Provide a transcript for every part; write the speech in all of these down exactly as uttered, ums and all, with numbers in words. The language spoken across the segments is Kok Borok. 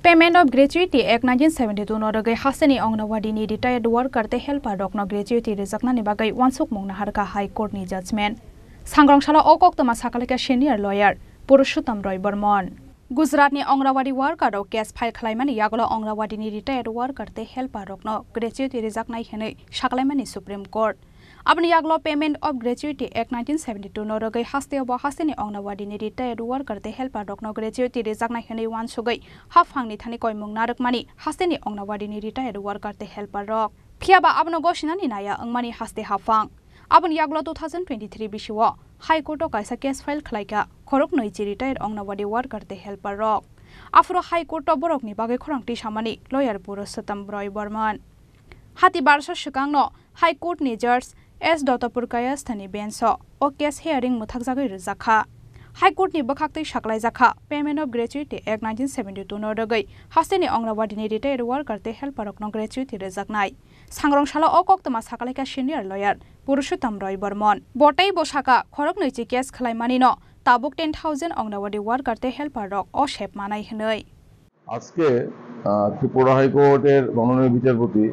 Payment of Gratuity Act nineteen seventy-two no rwgwi hasteni Anganwadi ni retired worker tei helper rokno gratuity rwjaknani bagwi uansukmung naharkha High Court ni judgment. Sangrong salo o koktwma sakalaikha senior lawyer Purushottam Roy Barman. Gujarat ni Anganwadi worker rok case file khlaimani yagulo Anganwadi ni retired worker tei helper rokno gratuity rwjaknai hwnwi sakalaimani Supreme Court. Aboni yagulo Payment of Gratuity Act nineteen seventy-two no rwgwi hasteo bo hasteni Anganwadi ni retired worker tei helper rokno gratuity rwjaknai hwnwi uansugwi haphangni thani koimung narwkmani hasteni Anganwadi ni retired worker tei helper rok. Phiyaba abono gosinani naya wngmani haste haphang. Aboni yagulo two thousand twenty-three bisio High Court o kaisa case file khlaikha khoroknwi chi retired Anganwadi worker tei helper rok. Aphuru High Court o borokni bagwi khorang tisamani lawyer Purushottam Roy Barman. Hati barsa swkangno High Court ni Judge S Dattapur Kayasthani bench o o case hearing mwthakjagwi rwjakha. High Court ni bwkhaktwi saklaijakha Payment of Gratuity Act nineteen seventy-two no rwgwi hasteni Anganwadi ni retired worker tei helper rokno gratuity rwjaknai. Sangrong salo o koktwma sakalaikha senior lawyer Purushottam Roy Barman. Bo tei bo sakha khoroknwi chi case khlaimanino tabuk ten thousand Anganwadi worker tei helper rok o sep manai hwnwi. আজকে আহ, ত্রিপুরা হাইকোর্টের মাননীয় বিচারপতি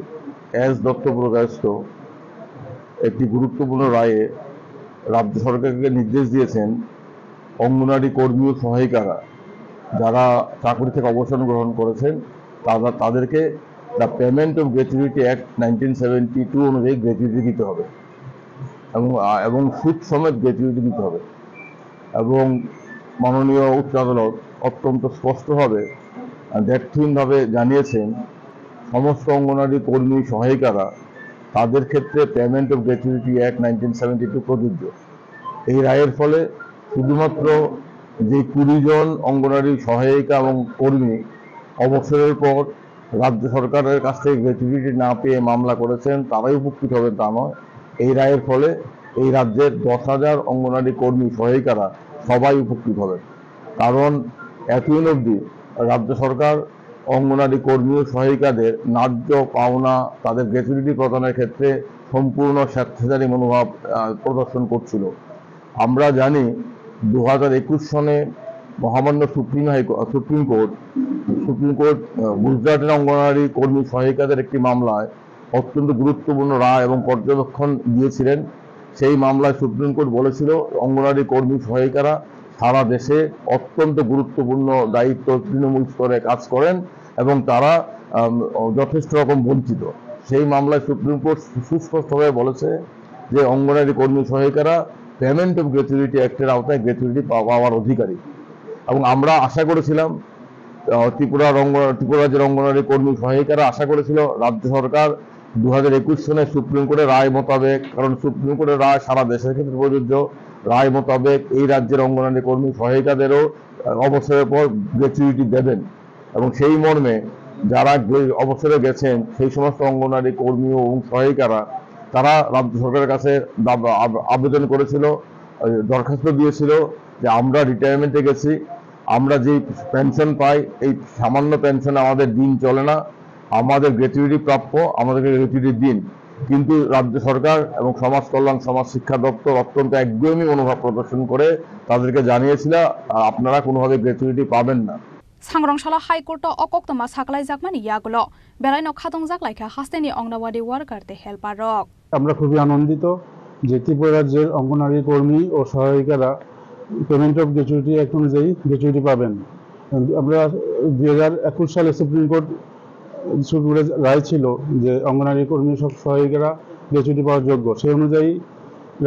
এস দত্ত প্রকাশিত একটি গুরুত্বপূর্ণ রায়ে রাজ্য সরকারকে নির্দেশ দিয়েছেন অঙ্গনারী কর্মী ও সহায়িকারা যারা চাকরি থেকে অবসর গ্রহণ করেছেন, তারা তাদেরকে the Payment of Gratuity Act nineteen seventy two অনুযায়ী গ্র্যাচুইটি দিতে হবে এবং আহ, এবং সুদ সমেত গ্র্যাচুইটি দিতে হবে। এবং মাননীয় উচ্চ আদালত অত্যন্ত স্পষ্টভাবে, আহ, দ্ব্যর্থহীনভাবে জানিয়েছেন, সমস্ত অঙ্গনারী কর্মী সহায়িকারা তাদের ক্ষেত্রে Payment of Gratuity Act nineteen seventy two প্রযোজ্য। এই রায়ের ফলে শুধুমাত্র যে কুড়ি জন অঙ্গনারী সহায়িকা এবং কর্মী অবসরের পর রাজ্য সরকারের কাছ থেকে গ্র্যাচুইটি না পেয়ে মামলা করেছেন, তারাই উপকৃত হবেন তা নয়। এই রায়ের ফলে এই রাজ্যের দশ হাজার অঙ্গনারী কর্মী সহায়িকারা সবাই উপকৃত হবেন। কারণ এতদিন অবধি রাজ্য সরকার অঙ্গনারী কর্মী ও সহায়িকাদের ন্যায্য পাওনা, তাদের গ্র্যাচুইটি প্রদানের ক্ষেত্রে সম্পূর্ণ স্বেচ্ছাচারী মনোভাব, আহ, প্রদর্শন করছিল। আমরা জানি দু হাজার একুশ সনে মহামান্য সুপ্রিম হাই কো-, সুপ্রিম কোর্ট, সুপ্রিম কোর্ট, আহ, গুজরাটের অঙ্গনারী কর্মী সহায়িকাদের একটি মামলায় অত্যন্ত গুরুত্বপূর্ণ রায় এবং পর্যবেক্ষণ দিয়েছিলেন। সেই মামলায় সুপ্রিম কোর্ট বলেছিল, অঙ্গনারী কর্মী সহায়িকারা সারা দেশে অত্যন্ত গুরুত্বপূর্ণ দায়িত্ব তৃণমূল স্তরে কাজ করেন এবং তারা, আম, যথেষ্ট রকম বঞ্চিত। সেই মামলায় সুপ্রিম কোর্ট সুস্পষ্টভাবে বলেছে যে অঙ্গনারী কর্মী সহায়িকারা পেমেন্ট অফ গ্র্যাচুইটি অ্যাক্টের আওতায় গ্র্যাচুইটি পা-, পাওয়ার অধিকারী। এবং আমরা আশা করেছিলাম, আহ, ত্রিপুরার অঙ্গ-, ত্রিপুরা রাজ্যের অঙ্গনারী কর্মী সহায়িকারা আশা করেছিল রাজ্য সরকার দু হাজার একুশ সনের সুপ্রিম কোর্টের রায় মোতাবেক, কারণ সুপ্রিম কোর্টের রায় সারা দেশের ক্ষেত্রে প্রযোজ্য, রায় মোতাবেক এই রাজ্যের অঙ্গনারী কর্মী সহায়িকাদেরও, আহ, অবসরের পর গ্র্যাচুইটি দেবেন। এবং সেই মর্মে যারা গে-, অবসরে গেছেন, সেই সমস্ত অঙ্গনারী কর্মী এবং সহায়িকারা, তারা রাজ্য সরকারের কাছে দাব-, আব-, আবেদন করেছিল, আহ, দরখাস্ত দিয়েছিল যে আমরা রিটায়ারমেন্টে গেছি, আমরা যে পেনশন পাই, এই সামান্য পেনশনে আমাদের দিন চলে না, আমাদের গ্র্যাচুইটি প্রাপ্য, আমাদেরকে গ্র্যাচুইটি দিন। কিন্তু রাজ্য সরকার এবং সমাজ কল্যাণ, সমাজ শিক্ষা দপ্তর অত্যন্ত একগুঁয়েমি মনোভাব প্রদর্শন করে তাদেরকে জানিয়েছিল, আহ, আপনারা কোনোভাবে গ্র্যাচুইটি পাবেন না। Sangrong salo High Court o o koktwma saklaijakmani yagulo belaino khatongjak laikha hasteni Anganwadi worker tei helper rok. আমরা খুবই আনন্দিত যে ত্রিপুরা রাজ্যের অঙ্গনারী কর্মী ও সহায়িকারা পেমেন্ট অফ গ্র্যাচুইটি অ্যাক্ট অনুযায়ী গ্র্যাচুইটি পাবেন। আমরা দুই হাজার একুশ সালে সুপ্রিম কোর্ট, সুপ্রিম কোর্টের রায় ছিল যে অঙ্গনারী কর্মী সব সহায়িকারা গ্র্যাচুইটি পাওয়ার যোগ্য। সেই অনুযায়ী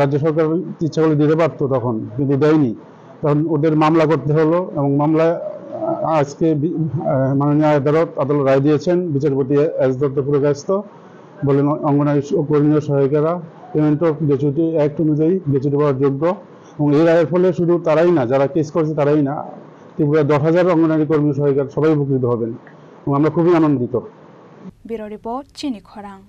রাজ্য সরকার ইচ্ছা করলে দিতে পারতো তখন, কিন্তু দেয়নি। তখন ওদের মামলা করতে হলো এবং মামলায়, আহ, আজকে বি-, আহ, মাননীয় আদালত, আদালত রায় দিয়েছেন বিচারপতি এস দত্ত পুরকায়স্থ, বলেন অঙ্গনারী স-, কর্মী ও সহায়িকারা পেমেন্ট অফ গ্র্যাচুইটি অ্যাক্ট অনুযায়ী গ্র্যাচুইটি পাওয়ার যোগ্য। এবং এই রায়ের ফলে শুধু তারাই না, যারা কেস করেছে তারাই না, ত্রিপুরা দশ হাজার অঙ্গনারী কর্মী সহায়িকা সবাই উপকৃত হবেন এবং আমরা খুবই আনন্দিত। Bureau Report, Chini Khorang.